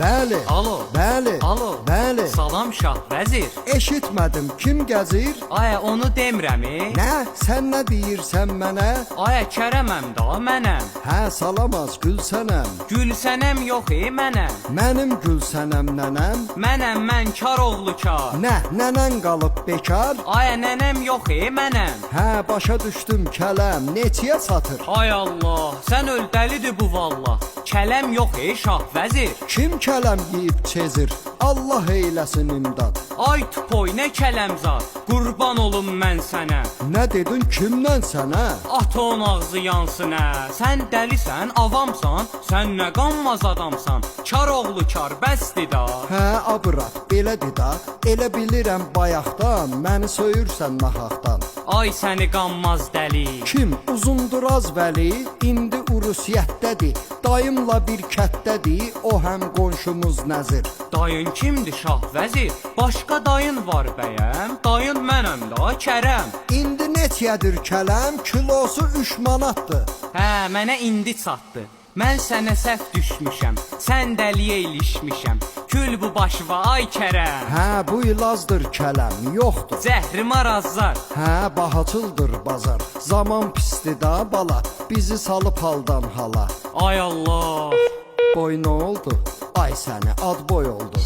Bəli. Alo. Bəli. Alo. Bəli. Salam şah vəzir. Eşitmədim, kim gəzir? Ayə onu demirəm. Nə? Sən nə deyirsən mənə? Ayə Kərəməm da mənəm. Hə, salamaz Gülsənəm. Gülsənəm yox mənəm. Mənim Gülsənəm nənəm. Mənəm mən kar oğlu kar. Nə, nənən qalıb bekar? Ayə nənəm yox mənəm. Hə, başa düşdüm kələm. Neçəyə satır? Ay Allah, sən öl dəlidir bu vallah. Kələm yox şah vəzir. Kim kələm yeyib çezir? Allah eyləsin imdad. Ay tupoy nə kələmzad. Qurban olum mən sənə. Nə dedin kimdən sənə? At onun ağzı yansın ə. Sən dəlisən, avamsan, sən nə qanmaz adamsan. Kar oğlu kar, bəsdir da. Hə, abrat, belədir da. Elə bilirəm bayaqdan məni söyürsən nahaqdan. Ay səni qanmaz dəli. Kim Uzunduraz Vəli indi Urusiyyətdədir. Dayımla bir kətdədir, o həm qonşumuz Nəzir. Dayın kimdir şah vəzir? Başqa dayın var bəyəm? Dayın mənəm da, Kərəm. İndi neçədir kələm? Kilosu 3 manatdır. Hə, mənə indi çatdı. Mən sənə səhv düşmüşəm. Sən dəliyə ilişmişəm. Kül bu başıva ay Kərəm. Hə, bu ilazdır kələm, yoxdur. Zəhrimar azlar. Hə, bahaçıldır bazar. Zaman pisdir da bala, bizi salıb haldan hala. Ay Allah. Boy nə oldu? Ay səni ad boy oldu.